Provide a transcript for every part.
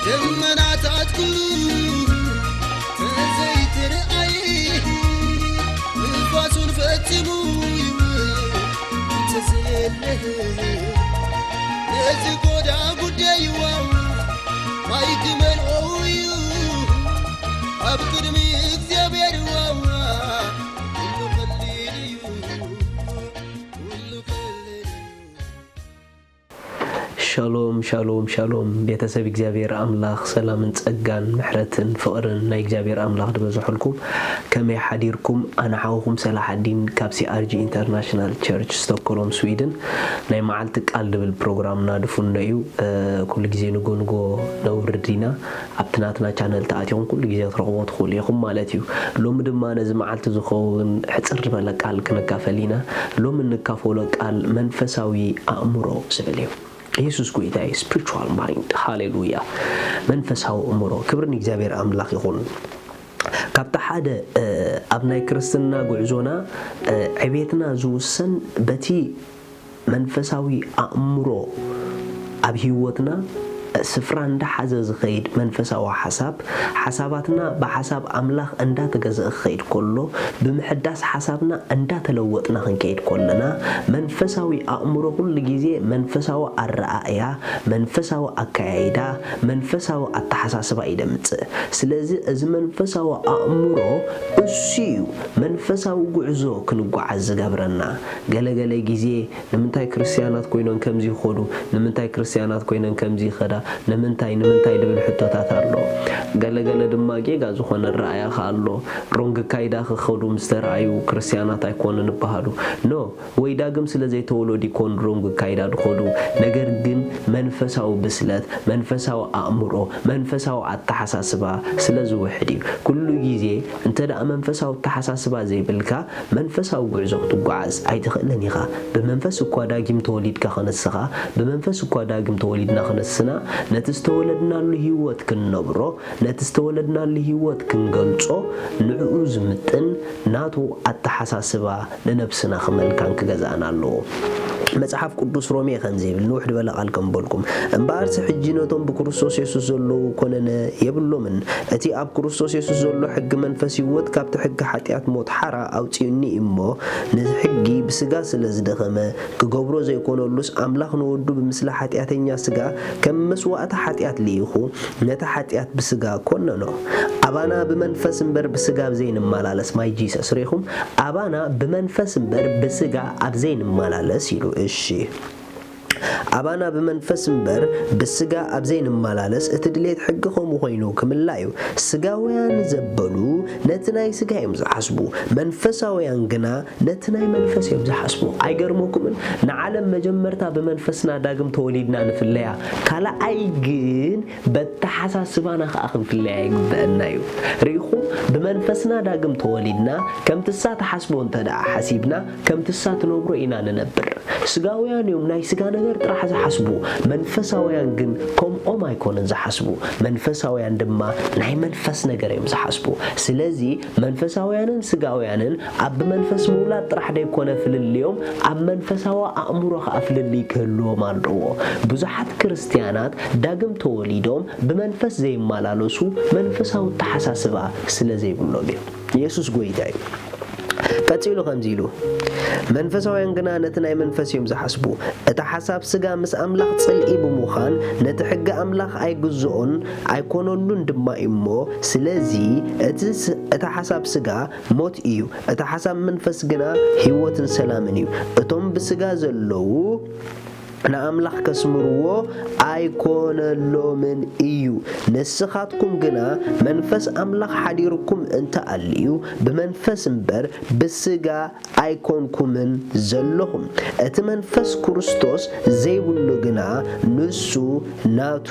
ደመናታት ኩሉ ተዘይትርኣይ፣ ንፋሱን ፈጺሙ ይውል እንተዘየለ፣ ነዚ ጎዳ ጉዳይዋ ማይ ክመልኦ እዩ ኣብ ቅድሚ እግዚኣብሔር ዋዋ። ኩሉ ቀሊል እዩ፣ ኩሉ ቀሊል እዩ። ሻሎም፣ ሻሎም፣ ሻሎም። ቤተሰብ እግዚኣብሔር ኣምላኽ ሰላምን ጸጋን ምሕረትን ፍቕርን ናይ እግዚኣብሔር ኣምላኽ ዝበዝሐልኩም። ከመይ ሓዲርኩም? ኣነ ሓውኹም ሰላሓዲን ካብ ሲ ኣር ጂ ኢንተርናሽናል ቸርች ስቶክሆልም ስዊድን። ናይ መዓልቲ ቃል ዝብል ፕሮግራምና ድፉኖ እዩ። እ፣ ኩሉ ግዜ ንጎ ንጎ ነውርድ ኢና። ኣብቲ ናትና ቻነል ተኣቲኹም ኩሉ ግዜ ክትረኽቦ ትኽእሉ ኢኹም ማለት እዩ። ሎሚ ድማ ነዚ መዓልቲ ዝኸውን ሕጽር ዝበለ ቃል ክንካፈል ኢና። ሎሚ እንካፈሎ ቃል መንፈሳዊ ኣእምሮ ዝብል እዩ። ኢየሱስ ጎይታ እዩ። ስፒሪቹዋል ማይንድ። ሃሌሉያ። መንፈሳዊ ኣእምሮ። ክብሪ ንእግዚኣብሔር ኣምላኽ ይኹን። ካብቲ ሓደ፣ እ፣ ኣብ ናይ ክርስትና ጉዕዞና፣ እ፣ ዕቤትና ዝውሰን በቲ መንፈሳዊ ኣእምሮ ኣብ ህይወትና ስፍራ እንዳሓዘ ዝኸይድ መንፈሳዊ ሓሳብ፣ ሓሳባትና ብሓሳብ ኣምላኽ እንዳተገዝአ ክኸይድ ከሎ፣ ብምሕዳስ ሓሳብና እንዳተለወጥና ክንከይድ ከለና፣ መንፈሳዊ ኣእምሮ ኩሉ ግዜ መንፈሳዊ ኣረኣእያ፣ መንፈሳዊ ኣከያይዳ፣ መንፈሳዊ ኣተሓሳስባ እዩ ደምጽእ። ስለዚ እዚ መንፈሳዊ ኣእምሮ እሱ እዩ መንፈሳዊ ጉዕዞ ክንጓዓዝ ዝገብረና። ገለገለ ግዜ ንምንታይ ክርስትያናት ኮይኖም ከምዚ ይኸዱ? ንምንታይ ክርስትያናት ኮይነን ከምዚ ይኸዳ? ንምንታይ፣ ንምንታይ ዝብል ሕቶታት ኣሎ። ገለገለ ድማ ጌጋ ዝኾነ ኣረኣእያ ከኣ ኣሎ። ሮንግ ኣካይዳ ክኸዱ ምስ ተረኣዩ ክርስትያናት ኣይኮኑን ይበሃሉ። ኖ፣ ወይ ዳግም ስለ ዘይተወለዱ ይኮኑ ሮንግ ኣካይዳ ዝኸዱ። ነገር ግን መንፈሳዊ ብስለት፣ መንፈሳዊ ኣእምሮ፣ መንፈሳዊ ኣተሓሳስባ ስለ ዝውሕድ እዩ። ኩሉ ግዜ እንተ ደኣ መንፈሳዊ ኣተሓሳስባ ዘይብልካ፣ መንፈሳዊ ጉዕዞ ክትጓዓዝ ኣይትኽእልን ኢኻ። ብመንፈስ እኳ ዳግም ተወሊድካ ከነስኻ፣ ብመንፈስ እኳ ዳግም ተወሊድና ከነስና፣ ነቲ ዝተወለድናሉ ህይወት ክንነብሮ፣ ነቲ ዝተወለድናሉ ህይወት ክንገልጾ፣ ንዕኡ ዝምጥን ናቱ ኣተሓሳስባ ንነብስና ክመልካን ክገዝኣን ኣለዎ። መጽሓፍ ቅዱስ ሮሜ ከምዚ ይብል፣ ንውሕ ዝበለ ቃል ከንበልኩም። እምበኣርሲ ሕጂ ነቶም ብክርስቶስ የሱስ ዘለዉ ኮነነ የብሎምን። እቲ ኣብ ክርስቶስ የሱስ ዘሎ ሕጊ መንፈስ ህይወት ካብቲ ሕጊ ሓጢኣት ሞት ሓራ ኣውጺኡኒ እሞ፣ ንሕጊ ብስጋ ስለ ዝደኸመ፣ ክገብሮ ዘይኮነሉስ ኣምላኽ ንወዱ ብምስሊ ሓጢኣተኛ ስጋ ከም መስዋእቲ ሓጢኣት ልኢኹ፣ ነቲ ሓጢኣት ብስጋ ኮነኖ። ኣባና ብመንፈስ እምበር ብስጋ ኣብ ዘይንመላለስ፣ ማይ ጂሰስ፣ ርኢኹም? ኣባና ብመንፈስ እምበር ብስጋ ኣብ ዘይንመላለስ ኢሉ። እሺ። ኣባና ብመንፈስ እምበር ብስጋ ኣብ ዘይንመላለስ፣ እቲ ድሌት ሕጊ ከምኡ ኮይኑ ክምላዩ። ስጋውያን ዘበሉ ነቲ ናይ ስጋ እዮም ዝሓስቡ፣ መንፈሳውያን ግና ነቲ ናይ መንፈስ እዮም ዝሓስቡ። ኣይገርመኩምን? ንዓለም መጀመርታ ብመንፈስና ዳግም ተወሊድና ንፍለያ፣ ካልኣይ ግን በተሓሳስባና ከኣ ክንፍለያ ይግበአና እዩ። ርኢኹም? ብመንፈስና ዳግም ተወሊድና፣ ከምቲ እሳ ትሓስቦ እንተ ደኣ ሓሲብና፣ ከምቲ እሳ ትነብሮ ኢና ንነብር። ስጋውያን እዮም ናይ ስጋ ነገር ጥራሕ ዝሓስቡ፣ መንፈሳውያን ግን ከምኦም ኣይኮነን ዝሓስቡ። መንፈሳውያን ድማ ናይ መንፈስ ነገር እዮም ዝሓስቡ። ስለዚ መንፈሳውያንን ስጋውያንን ኣብ ብመንፈስ ምውላድ ጥራሕ ደይኮነ ፍልልዮም፣ ኣብ መንፈሳዊ ኣእምሮ ከኣ ፍልልይ ክህልዎም ኣለዎ። ብዙሓት ክርስትያናት ዳግም ተወሊዶም ብመንፈስ ዘይመላለሱ መንፈሳዊ ኣተሓሳስባ ስለ ዘይብሎም እዮም። የሱስ ጎይታ እዩ። ቀጺሉ ከምዚ ኢሉ፣ መንፈሳውያን ግና ነቲ ናይ መንፈስ እዮም ዝሓስቡ። እቲ ሓሳብ ስጋ ምስ ኣምላኽ ጽልኢ ብምዃን ነቲ ሕጊ ኣምላኽ ኣይግዝኦን ኣይኮነሉን ድማ እዩ እሞ፣ ስለዚ እቲ ስ-፣ እቲ ሓሳብ ስጋ ሞት እዩ፣ እቲ ሓሳብ መንፈስ ግና ህይወትን ሰላምን እዩ። እቶም ብስጋ ዘለዉ ንኣምላኽ ከስምርዎ ኣይኮነሎምን እዩ። ንስኻትኩም ግና መንፈስ ኣምላኽ ሓዲርኩም እንተ ኣልዩ፣ ብመንፈስ እምበር ብስጋ ኣይኮንኩምን ዘለኹም። እቲ መንፈስ ክርስቶስ ዘይብሉ ግና ንሱ ናቱ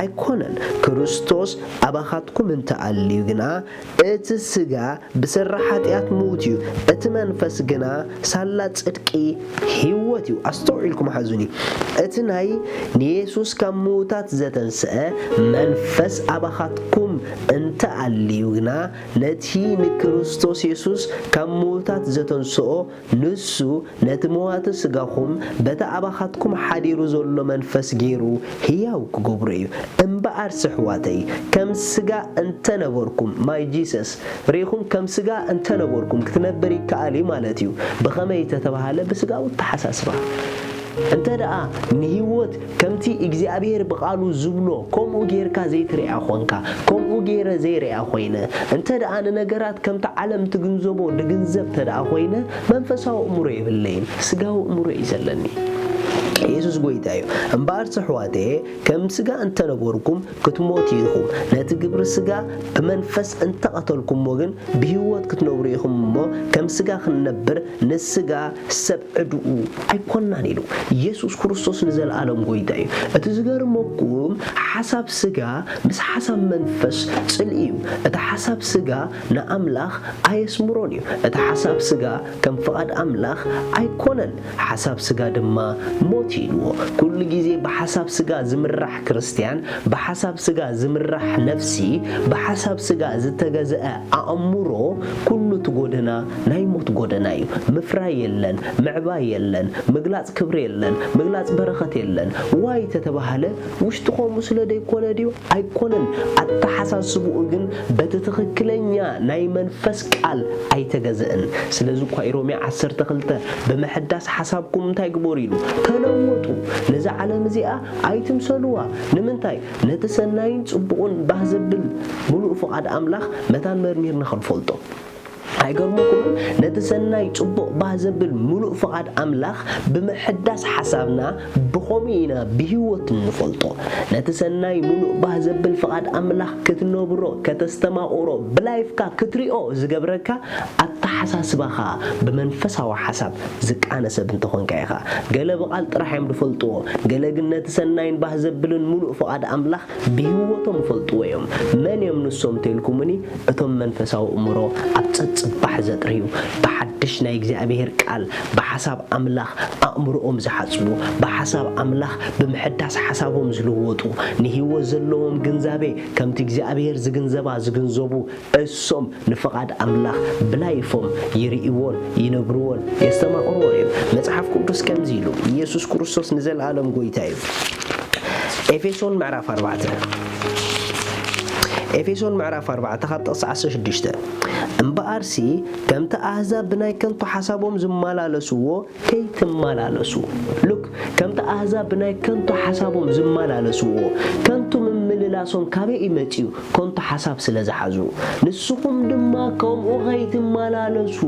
ኣይኮነን። ክርስቶስ ኣባኻትኩም እንተ ኣልዩ ግና፣ እቲ ስጋ ብሰሪ ሓጢኣት ምዉት እዩ፣ እቲ መንፈስ ግና ሳላ ጽድቂ ህይወት እዩ። ኣስተውዒልኩም ሓዙኒ። እቲ ናይ ንየሱስ ካብ ምዉታት ዘተንስአ መንፈስ ኣባኻትኩም እንተ ኣልዩ ግና፣ ነቲ ንክርስቶስ የሱስ ካብ ምዉታት ዘተንስኦ፣ ንሱ ነቲ መዋቲ ስጋኹም በቲ ኣባኻትኩም ሓዲሩ ዘሎ መንፈስ ገይሩ ህያው ክገብሮ እዩ። እምበኣርሲ ኣሕዋተይ፣ ከም ስጋ እንተ ነበርኩም፣ my Jesus፣ ርኢኹም፣ ከም ስጋ እንተ ነበርኩም፣ ክትነብር ይከኣል እዩ ማለት እዩ። ብኸመይ ተተባህለ? ብስጋዊ ኣተሓሳስባ። እንተ ደኣ ንህይወት ከምቲ እግዚኣብሔር ብቓሉ ዝብሎ ከምኡ ጌርካ ዘይትርእያ ኾንካ፣ ከምኡ ገይረ ዘይርእያ ኾይነ፣ እንተ ደኣ ንነገራት ከምቲ ዓለም ትግንዘቦ ድግንዘብ እንተ ደኣ ኾይነ፣ መንፈሳዊ እምሮ የብለይን፣ ስጋዊ እምሮ እዩ ዘለኒ። የሱስ ጐይታ እዩ። እምበኣርሲ ኣሕዋተየ፣ ከም ስጋ እንተ ነበርኩም ክትሞቱ ኢኹም። ነቲ ግብሪ ስጋ ብመንፈስ እንተ ቐተልኩሞ ግን ብህይወት ክትነብሩ ኢኹም እሞ፣ ከም ስጋ ክንነብር ንስጋ ሰብ ዕድኡ ኣይኮንናን ኢሉ። የሱስ ክርስቶስ ንዘለኣለም ጐይታ እዩ። እቲ ዝገርመኩም፣ ሓሳብ ስጋ ምስ ሓሳብ መንፈስ ጽልኢ እዩ። እቲ ሓሳብ ስጋ ንኣምላኽ ኣየስምሮን እዩ። እቲ ሓሳብ ስጋ ከም ፍቓድ ኣምላኽ ኣይኮነን። ሓሳብ ስጋ ድማ ሞት እዩ ኢልዎ። ኩሉ ግዜ ብሓሳብ ስጋ ዝምራሕ ክርስትያን፣ ብሓሳብ ስጋ ዝምራሕ ነፍሲ፣ ብሓሳብ ስጋ ዝተገዝአ ኣእምሮ፣ ኩሉ እቲ ጎደና ናይ ሞት ጎደና እዩ። ምፍራይ የለን፣ ምዕባይ የለን፣ ምግላጽ ክብሪ የለን፣ ምግላጽ በረኸት የለን። ዋይ ተተባህለ፣ ውሽጡ ከምኡ ስለ ደይኮነ ድዩ? ኣይኮነን። ኣተሓሳስብኡ ግን በቲ ትኽክለኛ ናይ መንፈስ ቃል ኣይተገዝእን። ስለዚ እኳ እዩ ሮሜ ዓሰርተ ክልተ፣ "ብምሕዳስ ሓሳብኩም እንታይ ግበሩ?" ኢሉ፣ "ተለወጡ፣ ነዛ ዓለም እዚኣ ኣይትምሰልዋ።" ንምንታይ? ነቲ ሰናይን ጽቡቕን ባህ ዘብል ምሉእ ፍቓድ ኣምላኽ መታን መርሚርና ክንፈልጦ። ኣይገርመኩምን? ነቲ ሰናይ፣ ጽቡቕ፣ ባህ ዘብል ምሉእ ፍቓድ ኣምላኽ ብምሕዳስ ሓሳብና ብኸምኡ ኢና ብህይወት እንፈልጦ። ነቲ ሰናይ፣ ምሉእ፣ ባህ ዘብል ፍቓድ ኣምላኽ ክትነብሮ፣ ከተስተማቕሮ፣ ብላይፍካ ክትሪኦ ዝገብረካ ኣተሓሳስባኻ ብመንፈሳዊ ሓሳብ ዝቃነ ሰብ እንተኾንካ ኢኻ። ገለ ብቓል ጥራሕ እዮም ዝፈልጥዎ፣ ገለ ግን ነቲ ሰናይን ባህ ዘብልን ምሉእ ፍቓድ ኣምላኽ ብህይወቶም ይፈልጥዎ እዮም። መን እዮም ንሶም እንተኢልኩምኒ፣ እቶም መንፈሳዊ እምሮ ኣብ ጸጽባሕ ዘጥርዩ፣ ብሓድሽ ናይ እግዚኣብሔር ቃል፣ ብሓሳብ ኣምላኽ ኣእምሮኦም ዝሓጽቡ፣ ብሓሳብ ኣምላኽ ብምሕዳስ ሓሳቦም ዝልወጡ፣ ንህይወት ዘለዎም ግንዛቤ ከምቲ እግዚኣብሔር ዝግንዘባ ዝግንዘቡ፣ እሶም ንፍቓድ ኣምላኽ ብላይፎም ይርእይዎን ይነብርዎን የስተማቕርዎን እዮም። መጽሓፍ ቅዱስ ከምዚ ኢሉ፣ ኢየሱስ ክርስቶስ ንዘለኣለም ጐይታ እዩ። ኤፌሶን ምዕራፍ ኣርባዕተ፣ ኤፌሶን ምዕራፍ ኣርባዕተ ካብ ጥቕሲ ዓሰርተ ሽዱሽተ፣ "እምበኣርሲ ከምቲ ኣህዛብ ብናይ ከንቱ ሓሳቦም ዝመላለስዎ ከይትመላለሱ"፣ ሉክ፣ "ከምቲ ኣህዛብ ብናይ ከንቱ ሓሳቦም ዝመላለስዎ፣ ከንቱ ምምልላሶም ካበይ እዩ መጺኡ? ከንቱ ሓሳብ ስለ ዝሓዙ፣ ንስኹም ድማ ከምኡ ከይትመላለሱ።"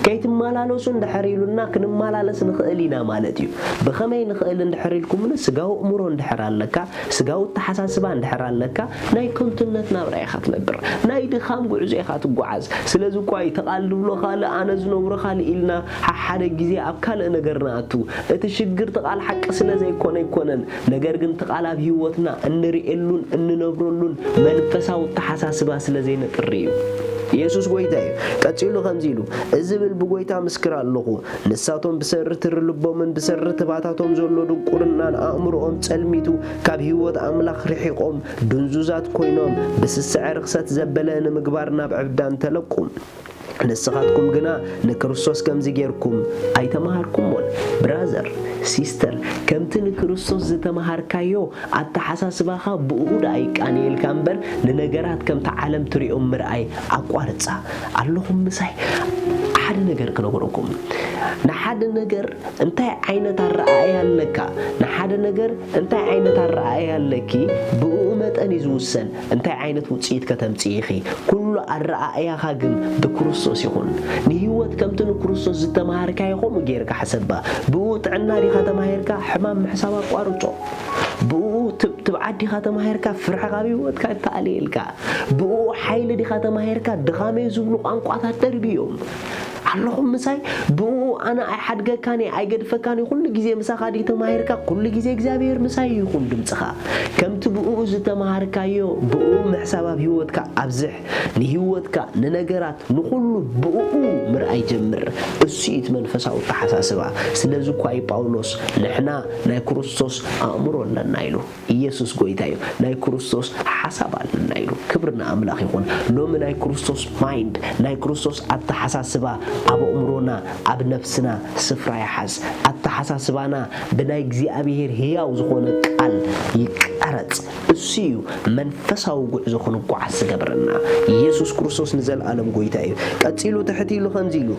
ከይትመላለሱ እንድሕር ኢሉና፣ ክንመላለስ ንኽእል ኢና ማለት እዩ። ብኸመይ ንኽእል እንድሕር ኢልኩምኒ፣ ስጋዊ እምሮ እንድሕር ኣለካ፣ ስጋዊ ኣተሓሳስባ እንድሕር ኣለካ፣ ናይ ከንቱነት ናብራ ኢኻ ትነብር። ናይ ድኻም ጉዕዞ ኢኻ ትጓዓዝ። ስለዚ እኳ እዩ፣ እቲ ቃል ዝብሎ ካልእ፣ ኣነ ዝነብሮ ካልእ ኢልና፣ ሓሓደ ግዜ ኣብ ካልእ ነገር ንኣቱ። እቲ ሽግር፣ እቲ ቃል ሓቂ ስለ ዘይኮነ ኣይኮነን። ነገር ግን፣ እቲ ቃል ኣብ ህይወትና እንርእየሉን እንነብረሉን መንፈሳዊ ኣተሓሳስባ ስለ ዘይነጥሪ እዩ። የሱስ ጐይታ እዩ። ቀጺሉ ከምዚ ኢሉ፣ "እዚ ብል ብጐይታ ምስክር ኣለኹ፣ ንሳቶም ብሰሪ ትሪ ልቦምን ብሰሪ ትባታቶም ዘሎ ድንቁርናን ኣእምሮኦም ጸልሚቱ፣ ካብ ህይወት ኣምላኽ ርሒቖም፣ ድንዙዛት ኮይኖም፣ ብስስዐ ርኽሰት ዘበለ ንምግባር ናብ ዕብዳን ተለቁ። ንስኻትኩም ግና ንክርስቶስ ከምዚ ጌርኩም ኣይተማሃርኩሞን።" ብራዘር፣ ሲስተር፣ ከምቲ ንክርስቶስ ዝተማሃርካዮ ኣተሓሳስባኻ ብእኡ ደኣ ይቃነየልካ እምበር፣ ንነገራት ከምቲ ዓለም ትሪኦም ምርኣይ ኣቋርጻ። ኣለኹም ምሳይ? ሓደ ነገር ክነግረኩም። ንሓደ ነገር እንታይ ዓይነት ኣረኣእያ ኣለካ? ንሓደ ነገር እንታይ ዓይነት ኣረኣእያ ኣለኪ? ብእኡ መጠን እዩ ዝውሰን እንታይ ዓይነት ውጽኢት ከተምጽኢ ኢኺ። ኩሉ ኣረኣእያኻ ግን ብክርስቶስ ይኹን። ንህይወት ከምቲ ንክርስቶስ ዝተማሃርካዮ ከምኡ ጌርካ ሕሰባ። ብእኡ ጥዕና ዲኻ ተማሂርካ? ሕማም ምሕሳብ ኣቋርጾ። ብእኡ ትብ-፣ ትብዓት ዲኻ ተማሂርካ? ፍርሒ ካብ ህይወትካ ይተኣልየልካ። ብእኡ ሓይሊ ዲኻ ተማሂርካ? ድኻመይ ዝብሉ ቋንቋታት ደርብዮም። ኣለኹም ምሳይ? ብእኡ ኣነ ኣይሓድገካን እየ፣ ኣይገድፈካን እየ፣ ኩሉ ግዜ ምሳኻ ድዩ ተማሂርካ? ኩሉ ግዜ እግዚኣብሔር ምሳይ ይኹን ድምፅኻ። ከምቲ ብእኡ ዝተምሃርካዮ ብእኡ ምሕሳብ ኣብ ህይወትካ ኣብዝሕ። ንህይወትካ፣ ንነገራት፣ ንኹሉ ብእኡ ምርኣይ ጀምር። እሱ እዩ እቲ መንፈሳዊ ኣተሓሳስባ። ስለዚ እኳ እዩ ጳውሎስ ንሕና ናይ ክርስቶስ ኣእምሮ ኣለና ኢሉ። ኢየሱስ ጎይታ እዩ። ናይ ክርስቶስ ሓሳብ ኣለና ኢሉ። ክብሪ ንኣምላኽ ይኹን። ሎሚ ናይ ክርስቶስ ማይንድ፣ ናይ ክርስቶስ ኣተሓሳስባ ኣብ ኣእምሮና፣ ኣብ ነፍስና ስፍራ ይሓዝ። ኣተሓሳስባና ብናይ እግዚኣብሔር ህያው ዝኾነ ቃል ይቀረጽ። እሱ እዩ መንፈሳዊ ጉዕዞ ክንጓዓዝ ዝገብረና። ኢየሱስ ክርስቶስ ንዘለኣለም ጎይታ እዩ። ቀጺሉ ትሕት ኢሉ ከምዚ ኢሉ፣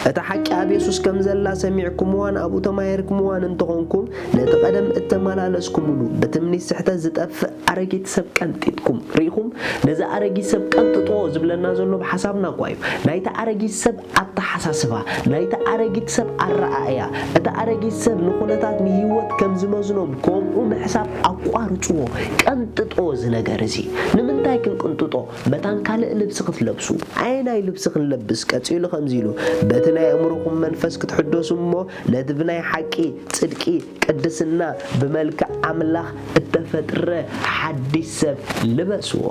እታ ሓቂ ኣብ የሱስ ከም ዘላ ሰሚዕኩምዋን ኣብኡ ተማሂርኩምዋን እንተኾንኩም፣ ነቲ ቀደም እተመላለስኩምሉ ብትምኒት ስሕተት ዝጠፍእ ኣረጊት ሰብ ቀንጢጥኩም ርኢኹም። ነዚ ኣረጊት ሰብ ቀንጥጥዎ ዝብለና ዘሎ ብሓሳብና እኳ እዩ። ናይቲ ኣረጊት ሰብ ኣተሓሳስባ፣ ናይቲ ኣረጊት ሰብ ኣረኣእያ፣ እቲ ኣረጊት ሰብ ንኹነታት ንህይወት ከም ዝመዝኖም ከምኡ ምሕሳብ ኣቋርጽዎ፣ ቀንጥጥዎ እዚ ነገር እዚ። ንምንታይ ክንቅንጥጦ? መታን ካልእ ልብሲ ክትለብሱ። ኣየናይ ልብሲ ክንለብስ? ቀጺሉ ከምዚ ኢሉ፣ በቲ ናይ ኣእምሮኹም መንፈስ ክትሕደሱ እሞ ነቲ ብናይ ሓቂ፣ ጽድቂ፣ ቅድስና ብመልክዕ ኣምላኽ እተፈጥረ ሓዲስ ሰብ ልበስዎ።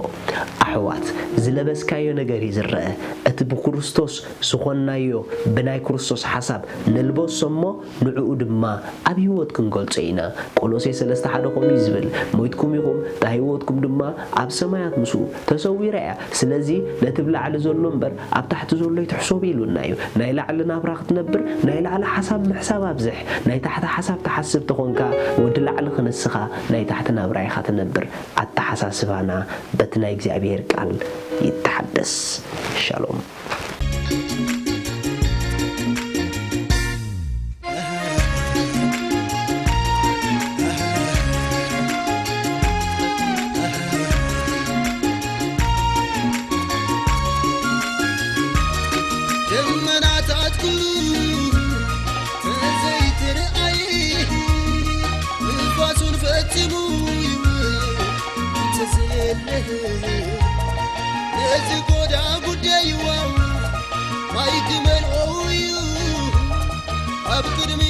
ኣሕዋት፣ ዝለበስካዮ ነገር እዩ ዝረአ። እቲ ብክርስቶስ ዝኾንናዮ ብናይ ክርስቶስ ሓሳብ ንልበሶ እሞ ንዕኡ ድማ ኣብ ህይወት ክንገልጾ ኢና። ቆሎሴ ሰለስተ ሓደ ከምኡ እዩ ዝብል፣ "ሞይትኩም ኢኹም፣ እታ ህይወትኩም ድማ ኣብ ሰማያት ምስኡ ተሰዊራ እያ። ስለዚ ነቲ ብላዕሊ ዘሎ እምበር ኣብ ታሕቲ ዘሎ ኣይትሕሰቡ" ኢሉና እዩ። ናይ ላዕሊ ናብራ ክትነብር፣ ናይ ላዕሊ ሓሳብ ምሕሳብ ኣብዝሕ። ናይ ታሕቲ ሓሳብ ትሓስብ ተኾንካ፣ ወዲ ላዕሊ ክንስኻ ናይ ታሕቲ ናብራ ኢኻ ትነብር። ኣተሓሳስባና በቲ ናይ እግዚኣብሔር ቃል ይተሓደስ። ሻሎም። ደመናታት ኩሉ ተዘይትርኣይ፣ ንፋሱን ፈጺሙ ይውል እንተዘየለ፣ ነዚ ጎዳ ጉዳይዋ ማይ ክመልኦ እዩ ኣብ ቅድሚ